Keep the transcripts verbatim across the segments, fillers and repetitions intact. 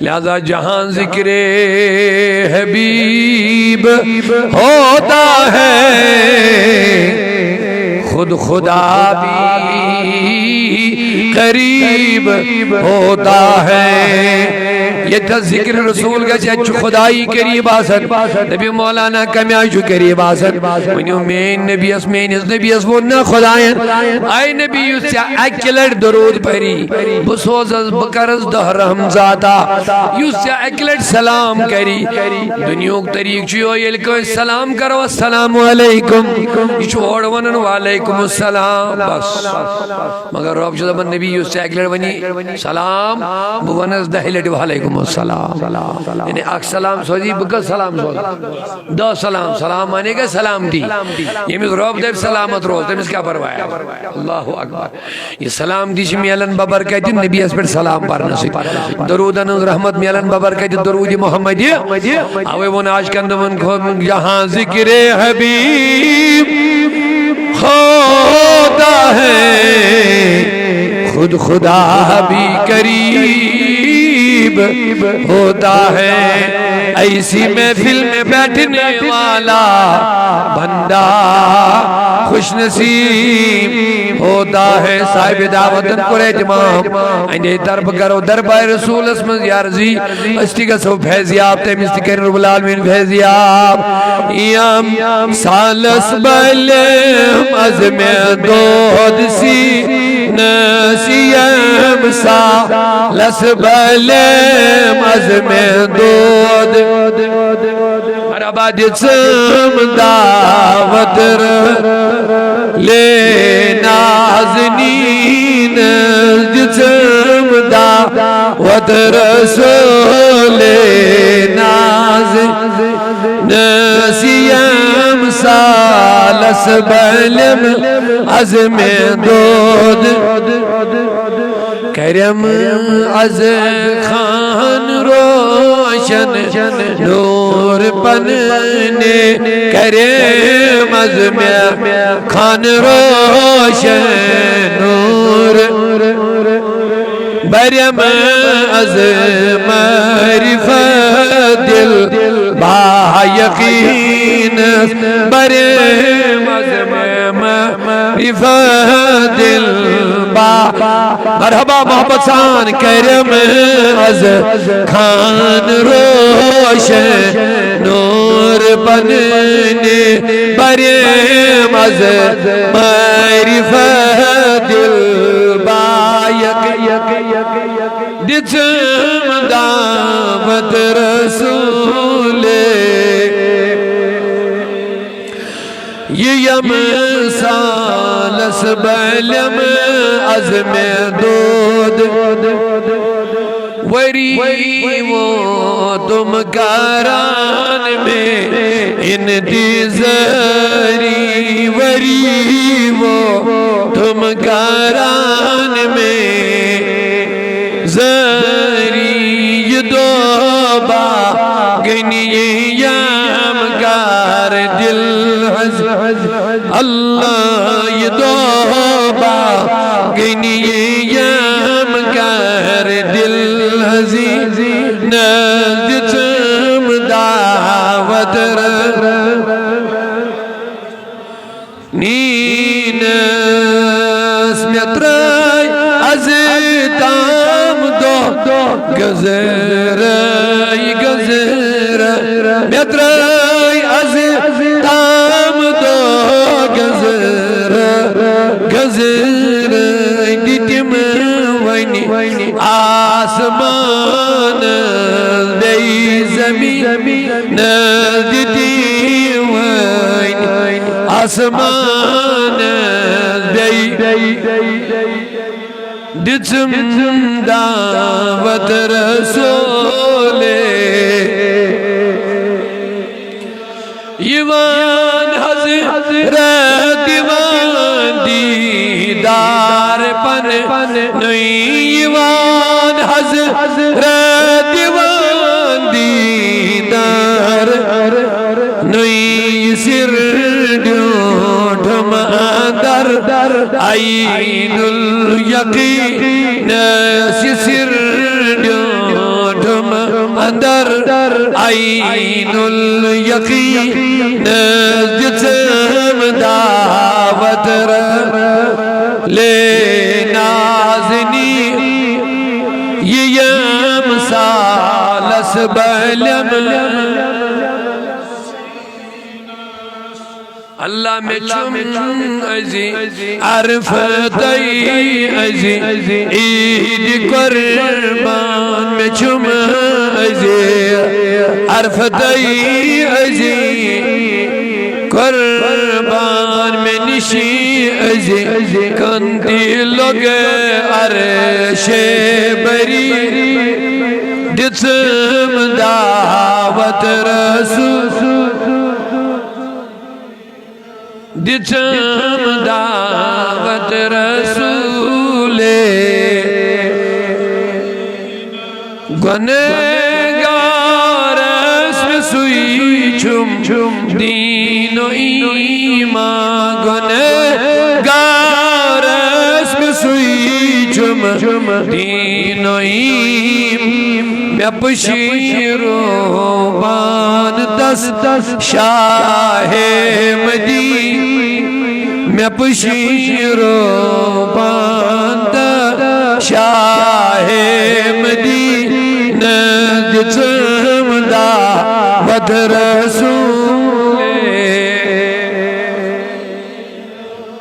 لہذا جہاں ذکر حبیب ہوتا ہے، خود خدا بھی قریب ہوتا ہے۔ ییٚتہِ ذکر رسول گژھِ، اَتہِ چھُ خدایی قریب آسان۔ نبی مولانا کمہِ آیہِ چھُ قریب آسان؟ ؤنِو، میٲنۍ نبی یس، میٲنِس نبی یس ووٚن نا خداین، اے نبی، یُس ژےٚ اکہِ لٹہِ درود پری، بہٕ سوزس، بہٕ کرس دہ رحم ذاتا۔ یُس ژےٚ اکہِ لٹہِ سلام کری، دُنیہُک طریقہٕ چھُ یِہوٚے، ییٚلہِ کٲنٛسہِ سلام کرو، السلام علیکم، یہِ چھُ ہورٕ ونان وعلیکم السلام، بس۔ مگر رب چھُ دپان، نبی، یُس ژےٚ اکہِ لٹہِ ونی سلام، بہٕ ونس دہہِ لٹہِ وعلیکم السلام۔ یعنی اکھ سلام سوزی، بہٕ کٔژ سلام سوزٕ؟ دہ سلام۔ سلام معنی گٔے سلامتی۔ ییٚمِس رب دپہِ سلامت روز، تٔمِس کیٛاہ پرواے؟ اللہ اکبر۔ یہِ سلامتی چھِ میلان ببرکتہِ نبیَس پٮ۪ٹھ سلام پرنہٕ سۭتۍ۔ درودن ہٕنٛز رحمت میلان ببرکتہِ درود محمدی۔ اوے ووٚن عاشقن دوٚپُن، خود یہاں ذکر حبیب ہوتا ہے، خود خدا بھی قریب ہوتا ہے۔ ایسی محفل میں بیٹھنے والا بندہ خوش نصیب ہوتا ہے۔ صاحب دعوتن کوٚر اہتمام، اہندے طرف کرو دربار رسولس منٛز عرضی، أسۍ تہِ گژھو فیضیاب، تٔمِس تہِ کٔرِن رب العالمین فیضیاب۔ یم سالس بلم از مےٚ دود سی نسیم سالس بلم از مےٚ دود۔ مرحبا دِژٕم دعوت رسولِ نازنیٖن، دِژٕم دعوت رسولِ نازنیٖن۔ نسیم سالس بلم از مےٚ دود۔ کرم از خان روشن نور پننے، کرم از مےٚ خان روشن نور۔ برم از معرفت دل با یقین، برم از معرفت دل با۔ مرحبا محبت سان۔ کرم از خان روشن نور پننے، برم از معرفت دل با یقین۔ دِژٕم دعوت رسولِ، یہِ ییٚمہِ سالس بلم از مےٚ دود۔ وری ووتُم کران مےٚ انتظاری، وری ووتُم کران مےٚ زٲری۔ یہِ دۄہ باغنی یم کر دل حض، اللہ، یہِ دۄہ باغنی یم کر دل حزین۔ دِژٕم دعوت رسولِ نازنیٖنس۔ مےٚ ترٛٲے از تام دۄہ گزرے گزرے، مےٚ ترٛٲے از تام دۄہ گزرے گزرے۔ دِتِم وۄنۍ آسمانس بیٚیہِ زمین۔ نہ دِتی وۄنۍ آسمانس بیٚیہِ۔ دِژٕم دعوت رسولِ۔ یِوان حضرت، یِوان دیٖدار پننُے، یِوان حضرت، یِوان دیٖدار نُے۔ سِر ڈیوٗنٛٹھُم اندر عین الیقین، سِر ڈیوٗنٛٹھُم عین الیقین دِژٕم دعوت رسول نازنین، یہِ یِم سالس بلیم۔ اللہ، مےٚ چھُم أزی عرفتَے أزی عیٖد قربان، مےٚ چھُم أزی عرفتَے أزی قربان، مےٚ نِشی أزی قندیلُک عرشے بری، دِژٕم دعوت رسول۔ دِژٕم دعوت رسولے۔ گۄنہگارس بہٕ سُے چھُم دین و ایمان، گۄنہگارس بہٕ سُے چھُم دین و ایمان۔ مےٚ پُشی روبان تس شاہ مدینہ، مےٚ پُشی روبان تس شاہ مدینہ، دِژٕم دعوت رسول۔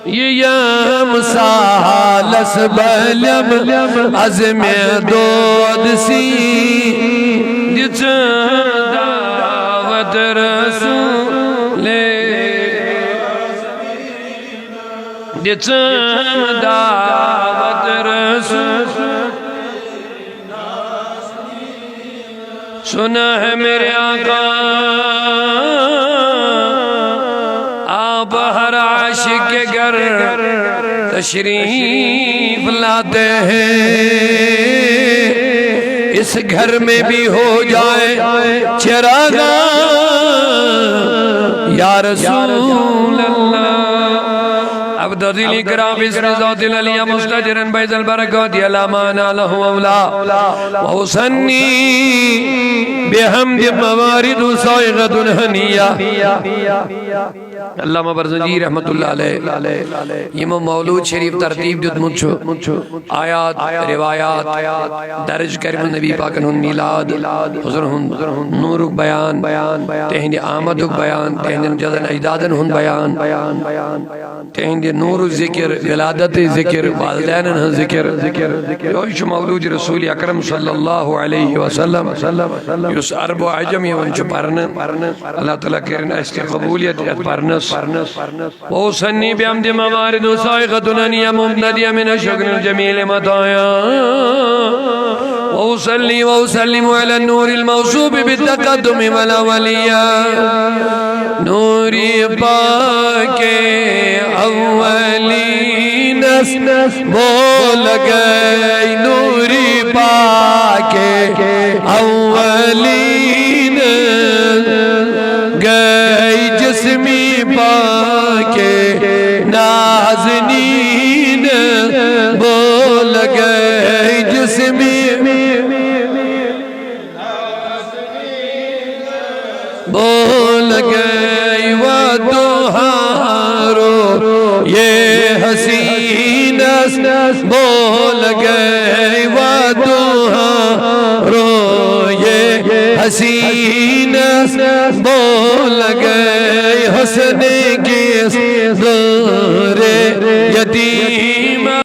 یہِ یِم سالس بلیم عزمِ دود سین، دِژٕم دعوت رسولے۔ دِژٕم دعوت رسول۔ سنا ہے میرے آقا، آپ ہر عاشق کے گھر تشریف لاتے ہیں، اس گھر میں بھی ہو جائے چراغاں یا رسول اللہ۔ اب دلیل کرام باسم ذات العلیہ مستجرا بیض البرکات علی ما ناله اولا۔ وأصلي بحمد موارد صائغة هنية۔ علامہ برزنجی رحمت اللہ علیہ یِمو مولود شریف ترتیب دیُتمُت چھُ، آیات، روایات درج کٔرمٕتۍ، نبی پاکن ہُنٛد میلاد، حضور ہُنٛد نوٗرُک بیان، تِہنٛدِ آمدُک بیان، تِہنٛدٮ۪ن جدن اجدادن ہُنٛد بیان، تِہنٛدِ نوٗرُک ذکر، ولادت ذکر، والدینن ہٕنٛز ذکر۔ یہوے چھُ مولود رسول اکرم صلی اللہ علیہ وسلم، یُس عرب و عجم یِوان چھُ پرنہٕ۔ اللہ تعالیٰ کٔرِن اَسہِ تہِ قبولیت یتھ پرنس۔ وأصلي بحمد موارد صائغة هنية ممتدية من الشكر الجميل مطايا۔ وأصلي وأسلم على النور الموصوف بالتقدم والأولية۔ نور پاک اولین است، بول گئی نور پاک اولین، گئی جسمی پاک نازنین، بول گئی جسمی، بول گئی والضحیٰ رو، یہ حسین است، بول گئی والضحیٰ رو، یہ حسین است، بول گئی حسن کی است دور یتیم۔